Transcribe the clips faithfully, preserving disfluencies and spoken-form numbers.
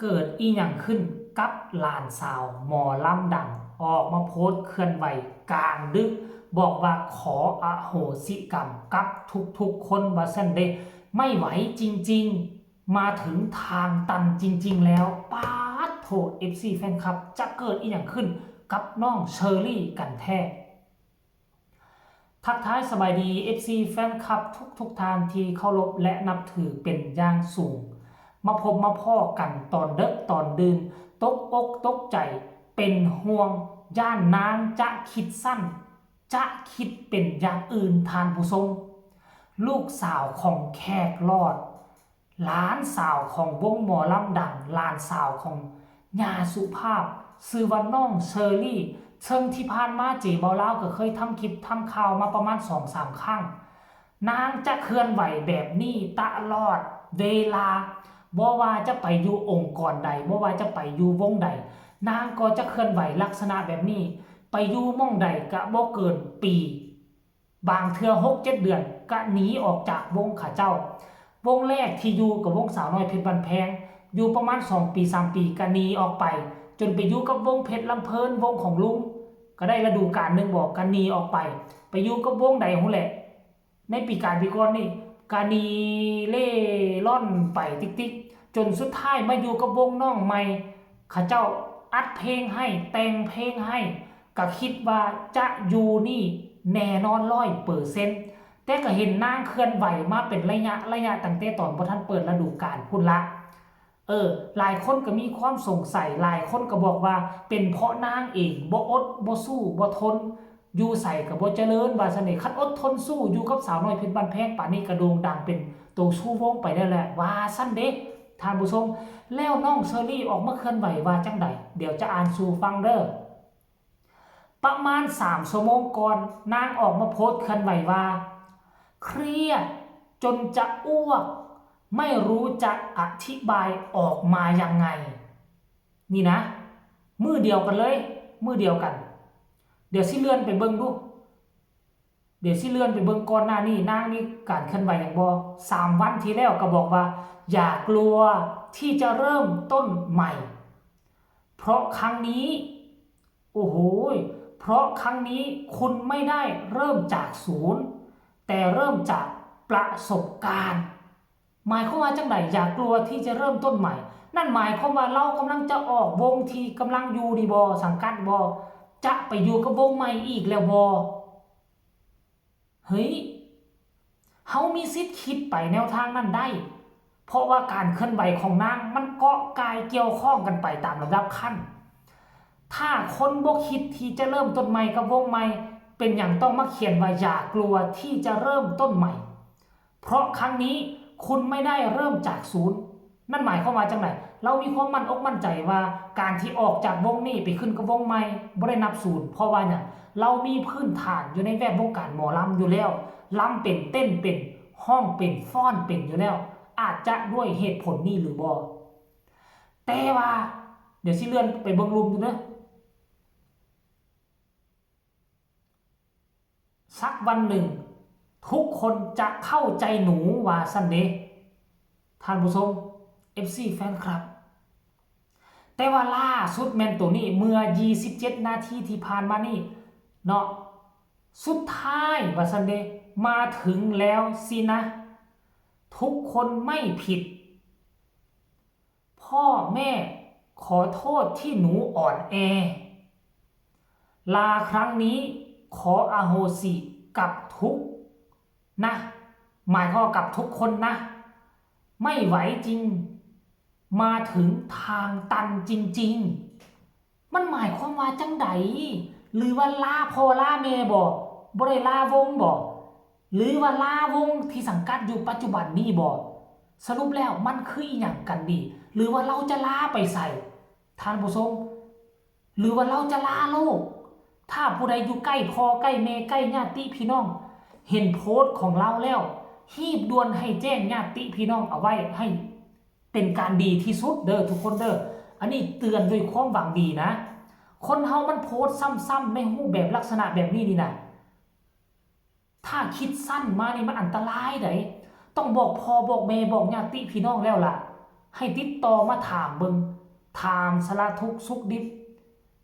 เกิดอีหยังขึ้นกับหลานสาวหมอลำดัง ออกมาโพสต์เคลื่อนไหวกลางดึก บอกว่าขออโหสิกรรมกับทุกๆคนว่าซั่นเด้ ไม่ไหวจริงๆ มาถึงทางตันจริงๆแล้ว ป๊าดโถ เอฟซี แฟนคลับ จะเกิดอีหยังขึ้นกับน้องเชอรี่กันแท้ ทักทายสบายดี เอฟซี แฟนคลับทุกๆท่านที่เคารพและนับถือเป็นอย่างสูง มาพบมาพ้อกันตอนเดิกตอนดื่น ตกอกตกใจ เป็นห่วง ย่านนางจะคิดสั้น จะคิดเป็นอย่างอื่น ท่านผู้ชม ลูกสาวของแขกลอด หลานสาวของวงหมอลำดัง หลานสาวของย่าสุภาพ ชื่อว่าน้องเชอรี่ ซึ่งที่ผ่านมาเจเบาลาวก็เคยทำคลิปทำข่าวมาประมาณสองสามครั้ง นางจะเคลื่อนไหวแบบนี้ตลอดเวลา บ่ว่าจะไปอยู่องค์กรใด บ่ว่าจะไปอยู่วงใด นางก็จะเคลื่อนไหวลักษณะแบบนี้ ไปอยู่หม่องใดก็บ่เกินปี บางเทื่อหกเจ็ดเดือนก็หนีออกจากวงเขาเจ้า วงแรกที่อยู่กับวงสาวน้อยเพชรบ้านแพง อยู่ประมาณสองปีสามปีก็หนีออกไป จนไปอยู่กับวงเพชรลำเพลิน วงของลุง ก็ได้ฤดูกาลหนึ่งบอกก็หนีออกไป ไปอยู่กับวงใดฮู้แหละ ในปีกายปีก่อนนี่ก็หนีเล่ร่อนไปติ๊กๆ จนสุดท้ายมาอยู่กับวงน้องใหม่ เขาเจ้าอัดเพลงให้ แต่งเพลงให้ ก็คิดว่าจะอยู่นี่แน่นอนร้อยเปอร์เซ็นต์ แต่ก็เห็นนางเคลื่อนไหวมาเป็นระยะระยะตั้งแต่ตอนบ่ทันเปิดฤดูกาลพุ้นละ เออ หลายคนก็มีความสงสัย หลายคนก็บอกว่าเป็นเพราะนางเองบ่อดบ่สู้บ่ทน อยู่ไสก็บ่เจริญ ว่าซั่นเด้ คันอดทนสู้อยู่กับสาวน้อยเพชรบ้านแพง ป่านนี้ก็โด่งดังเป็นโตชูวงไปแล้วแหละ ว่าซั่นเด้ ท่านผู้ชม แล้วน้องเชอรี่ออกมาเคลื่อนไหวว่าจั่งใด เดี๋ยวจะอ่านสู่ฟังเด้อ ประมาณสามชั่วโมงก่อน นางออกมาโพสต์เคลื่อนไหวว่า เครียดจนจะอ้วก ไม่รู้จะอธิบายออกมายังไง นี่นะ มื้อเดียวกันเลย มื้อเดียวกัน เดี๋ยวสิเลื่อนไปเบิ่งดู เดี๋ยวสิเลื่อนไปเบิ่งก่อนหน้านี้ นางมีการเคลื่อนไหวหยังบ่ สามวันที่แล้วก็บอกว่า อย่ากลัวที่จะเริ่มต้นใหม่ เพราะครั้งนี้ โอ้โหย เพราะครั้งนี้คุณไม่ได้เริ่มจากศูนย์ แต่เริ่มจากประสบการณ์ หมายความว่าจั่งใด อย่ากลัวที่จะเริ่มต้นใหม่ นั่นหมายความว่าลาวกำลังจะออกวงที่กำลังอยู่นี่บ่ สังกัดบ่ จะไปอยู่กับวงใหม่อีกแล้วบ่ เฮ้ย เฮามีสิทธิ์คิดไปแนวทางนั้นได้ เพราะว่าการเคลื่อนไหวของนางมันเกาะกายเกี่ยวข้องกันไปตามลำดับขั้น ถ้าคนบ่คิดที่จะเริ่มต้นใหม่กับวงใหม่ เป็นหยังต้องมาเขียนว่าอย่ากลัวที่จะเริ่มต้นใหม่ เพราะครั้งนี้คุณไม่ได้เริ่มจากศูนย์ นั่นหมายความว่าจั่งใด ลาวมีความมั่นอกมั่นใจว่าการที่ออกจากวงนี้ไปขึ้นกับวงใหม่ บ่ได้นับศูนย์ เพราะว่าหยัง ลาวมีพื้นฐานอยู่ในแวดวงการหมอลำอยู่แล้ว ลำเป็น เต้นเป็น ร้องเป็น ฟ้อนเป็นอยู่แล้ว อาจจะด้วยเหตุผลนี้หรือบ่ แต่ว่า เดี๋ยวสิเลื่อนไปเบิ่งลุ่มดูเด้อ สักวันหนึ่ง ทุกคนจะเข้าใจหนู ว่าซั่นเด้ ท่านผู้ชม เอฟซี แฟนคลับ แต่ว่าล่าสุดแม่นตัวนี้ เมื่อยี่สิบเจ็ดนาทีที่ผ่านมานี่เนาะ สุดท้ายว่าซั่นเด้ มาถึงแล้วสินะ ทุกคนไม่ผิด พ่อแม่ขอโทษที่หนูอ่อนแอ ลาครั้งนี้ขออโหสิกับทุกนะ หมายความว่ากับทุกคนนะ ไม่ไหวจริง มาถึงทางตันจริงๆ มันหมายความว่าจั่งใด หรือว่าลาพ่อลาแม่บ่ บ่ได้ลาวงบ่ หรือว่าลาวงที่สังกัดอยู่ปัจจุบันนี้บ่ สรุปแล้วมันคืออีหยังกันดี หรือว่าลาวจะลาไปไส ท่านผู้ชม หรือว่าลาวจะลาโลก ถ้าผู้ใดอยู่ใกล้พ่อใกล้แม่ใกล้ญาติพี่น้อง เห็นโพสต์ของลาวแล้ว รีบด่วนให้แจ้งญาติพี่น้องเอาไว้ให้เป็นการดีที่สุดเด้อทุกคนเด้อ อันนี้เตือนด้วยความหวังดีนะ คนเฮามันโพสต์ซ้ำๆในรูปแบบลักษณะแบบนี้นี่นะ ถ้าคิดสั้นมานี่มันอันตรายได๋ ต้องบอกพ่อบอกแม่บอกญาติพี่น้องแล้วล่ะ ให้ติดต่อมาถามเบิ่ง ถามสารทุกข์สุขดิบ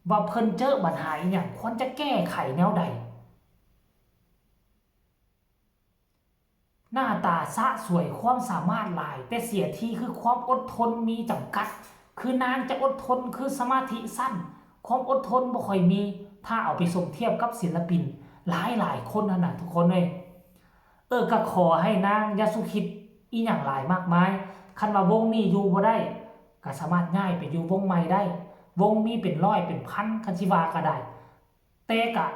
ว่าเพิ่นเจอปัญหาอีหยัง ควรจะแก้ไขแนวใด หน้าตาสะสวย ความสามารถหลาย แต่เสียทีคือความอดทนมีจำกัด คือนางจะอดทน คือสมาธิสั้น ความอดทนบ่ค่อยมี ถ้าเอาไปสมเทียบกับศิลปินหลายๆคนหั่นน่ะทุกคนเอ้ย เออ ก็ขอให้นางอย่าสุคิดอีหยังหลายมากมาย คันว่าวงนี้อยู่บ่ได้ ก็สามารถย้ายไปอยู่วงใหม่ได้ วงมีเป็นร้อยเป็นพัน คันสิว่าก็ได้ แต่ก็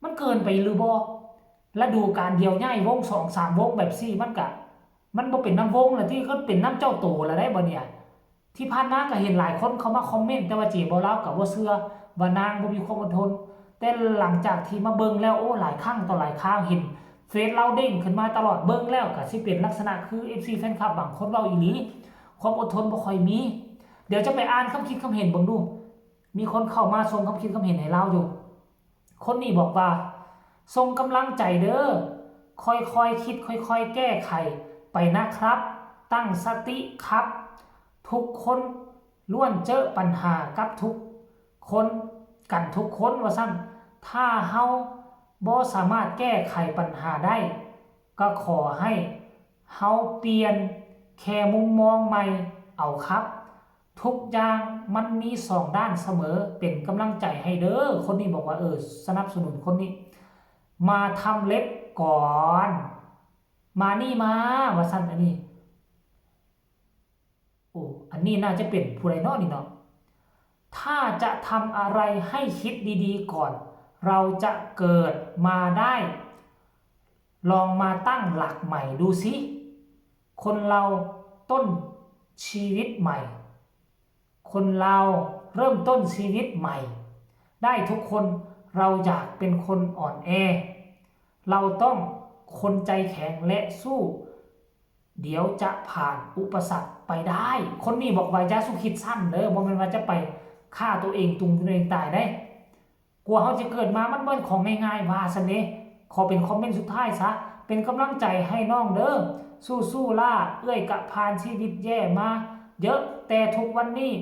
มันเกินไปหรือบ่ ฤดูกาลเดียวย้ายวงสองสามวงแบบซี่ มันก็ มันบ่เป็นนำวงละติ ก็เป็นนำเจ้าโตละได้บ่เนี่ย ที่ผ่านมาก็เห็นหลายคนเข้ามาคอมเมนต์ แต่ว่าเจบ่ลาวก็บ่เชื่อว่านางบ่มีความอดทน แต่หลังจากที่มาเบิ่งแล้ว โอ้ หลายครั้งต่อหลายคราว เห็นเฟซลาวเด้งขึ้นมาตลอด เบิ่งแล้วก็สิเป็นลักษณะคือ เอฟซี แฟนคลับบางคนเว้าอีหลี ความอดทนบ่ค่อยมี เดี๋ยวจะไปอ่านคำคิดคำเห็นเบิ่งดู มีคนเข้ามาส่งคำคิดคำเห็นให้ลาวอยู่ คนนี้บอกว่า ส่งกำลังใจเด้อ ค่อยๆคิดค่อยๆแก้ไขไปนะครับ ตั้งสติครับ ทุกคนล้วนเจอปัญหากับทุกคน กันทุกคนว่าซั่น ถ้าเฮาบ่สามารถแก้ไขปัญหาได้ ก็ขอให้เฮาเปลี่ยนแค่มุมมองใหม่เอาครับ ทุกอย่างมันมีสองด้านเสมอ เป็นกำลังใจให้เด้อ คนนี้บอกว่า เออ สนับสนุนคนนี้ มาทำเล็บก่อน มานี่มา ว่าซั่น อันนี้ โอ้ อันนี้น่าจะเป็นผู้ใดเนาะนี่เนาะ ถ้าจะทำอะไรให้คิดดีๆก่อน เราจะเกิดมาได้ ลองมาตั้งหลักใหม่ดูสิ คนเราต้นชีวิตใหม่ คนเราเริ่มต้นชีวิตใหม่ ได้ทุกคน เราอยากเป็นคนอ่อนแอ เราต้องคนใจแข็งและสู้ เดี๋ยวจะผ่านอุปสรรคไปได้ คนนี้บอกว่าอย่าสุคิดสั้นเด้อ บ่แม่นว่าจะไปฆ่าตัวเอง ตุงตัวเองตายได้ กว่าเฮาจะเกิดมามันบ่แม่นของง่ายๆ ว่าซั่นเด้ ขอเป็นคอมเมนต์สุดท้ายซะ เป็นกำลังใจให้น้องเด้อ สู้ๆ ล่า เอื้อยกะผ่านชีวิตแย่มาเยอะ แต่ทุกวันนี้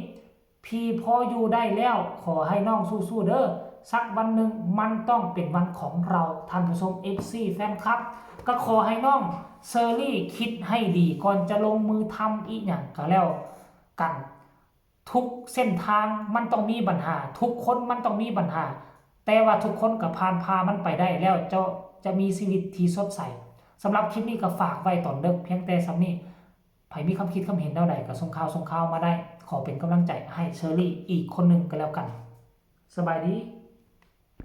พี่พออยู่ได้แล้ว ขอให้น้องสู้ๆ เด้อ สักวันหนึ่งมันต้องเป็นวันของเรา ท่านผู้ชม เอฟซี แฟนคลับ ก็ขอให้น้องเชอรี่คิดให้ดีก่อนจะลงมือทำอีหยังก็แล้วกัน ทุกเส้นทางมันต้องมีปัญหา ทุกคนมันต้องมีปัญหา แต่ว่าทุกคนก็ผ่านพามันไปได้แล้ว เจ้าจะมีชีวิตที่สดใส สำหรับคลิปนี้ก็ฝากไว้ตอนเดิกเพียงแต่ส่ำนี้ ไผมีความคิดความเห็นแนวใดก็ส่งข่าวส่งข่าวมาได้ ขอเป็นกำลังใจให้เชอรี่อีกคนหนึ่งก็แล้วกัน สบายดี